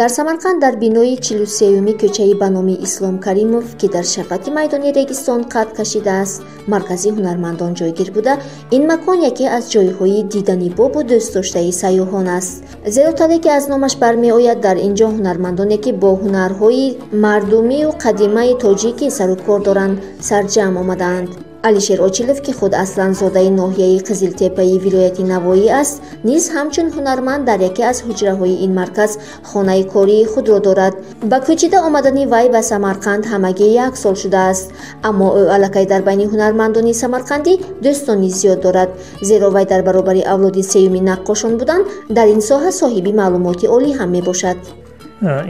Дар Самарқанд дар бинои 43-юми кӯчаи ба номи Ислом Каримов, ки дар шафати майдони Регистон қад кашидааст, маркази ҳунармандон ҷойгир буда, ин макон яке аз ҷойҳои диданибобу дӯстдоштаи сайёҳон аст. Зеро тавре ки аз номаш бармеояд, дар ин ҷо ҳунармандоне, ки бо ҳунарҳои мардумию қадимаи тоҷикӣ сарукор доранд, сарҷамъ омадаанд. Алишер Очилов, ки худ аслан зодаи ноҳияи Қизилтепаи вилояти Навоӣ аст, низ ҳамчун ҳунарманд дар яке аз ҳуҷраҳои ин марказ хонаи кории худро дорад. Ба кӯчида омадани вай ба Самарқанд ҳамагӣ як сол шудааст, аммо ӯ аллакай дар байни ҳунармандони самарқандӣ дӯстони зиёд дорад, зеро вай дар баробари авлоди сеюми наққошон будан дар ин соҳа соҳиби маълумоти олӣ ҳам мебошад.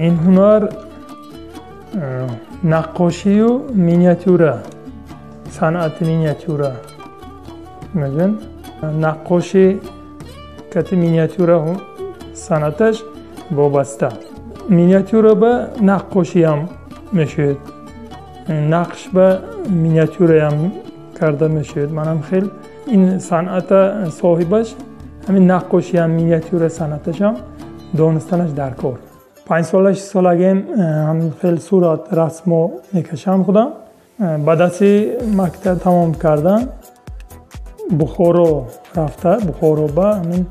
Ин ҳунар наққошию миниатюра, санъати миниатюра мегӯянд. Наққоши кати миниатюра санъаташ вобаста. Миниатюра ба наққошиам мешавад, нақш ба миниатюраям карда мешавад. Манам хел ин санъата соҳибаш ҳамин наққошиам миниатюра санъаташам донистанаш дар кор. 5 сола 6 солагиам ҳамин хел сурат расмо мекашам худам. Баъд аз мактаб тамом кардан Бухоро рафта, Бухоро ба ҳамин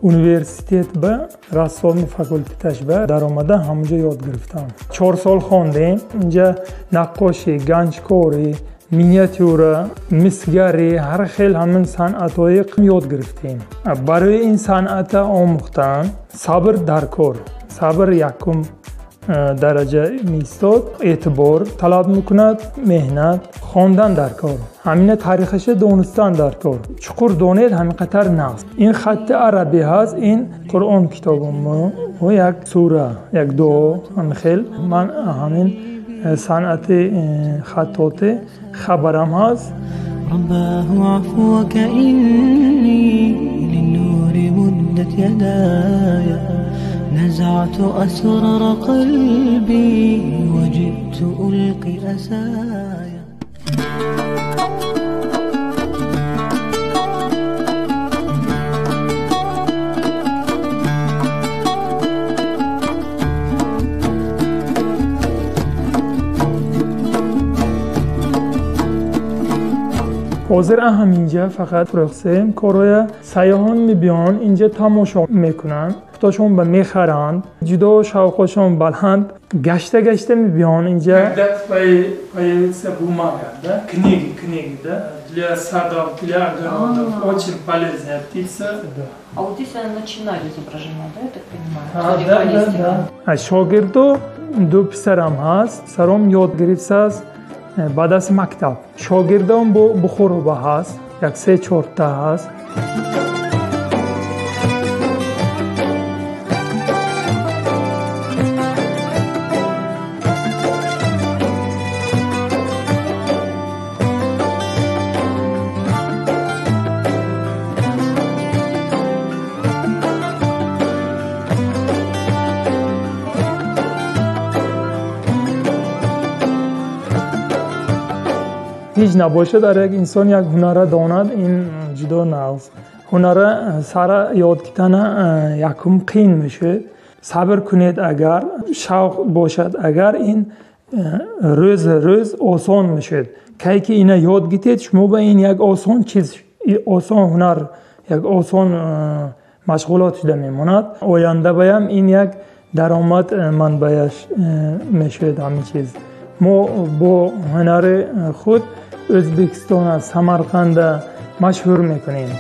университет ба рассоми факултеташ ба даромада ҳамонҷо ёд гирифтам. 4 сол хондем. Инҷа наққошӣ, ганҷкорӣ, миниатюра, мисгарӣ, ҳар хел ҳамин санъатҳои ёд гирифтем. Барои ин санъата омӯхтан сабр дар кор. Сабр якум дараҷа меистод, эътибор талаб мекунад, меҳнат, хондан дар кор. Ҳамина таърихаша донистан дар кор. Чуқур донед ҳамин қатар нағз. Ин хатти арабӣ ҳаст, ин Қуръон китоби мо, як сура, як дуо, ҳамин хел. Ман ҳамин санъати хаттотӣ хабарам ҳаст. رباه عفوك إني للنور مدت يداي نزعت أسرار قلبي وجئت ألقي أسايا. ҳозир ҳаминҷа фақат фурӯхсем корҳоя. Сайёҳон мебиён инҷа тамошо мекунанд, худашон ба мехаранд, ҷудо шавқошон баланд, гашта гашта мебиён инҷа. Когда появится бумага, да, книги, книги, да, для садов, для огородов, очень полезная птица. Да. А вот здесь она на чинаре изображена, да, я так понимаю? Да, да, да. Шогирду ду писарам ҳаст, писаром ёд гирифтааст. Баъд аз мактаб шогирдон бо Бухороба ҳаст, як 3-4 та ҳаст. Ҳеҷ набошад, дар як инсон як ҳунара донад, ин ҷудо нағз. Ҳунара сара ёд гирифтана якум қиин мешавад. Сабр кунед, агар шавқ бошад, агар ин рӯз рӯз осон мешавад. Кай ки ина ёд гиред, шумо ба ин як осон чиз, осон ҳунар, як осон машғулот шуда мемонад. Оянда баям ин як даромад манбаъаш мешавад ҳамин чиз. Мо бо ҳунари худ Ӯзбекистона, Самарқанда машҳур мекунем.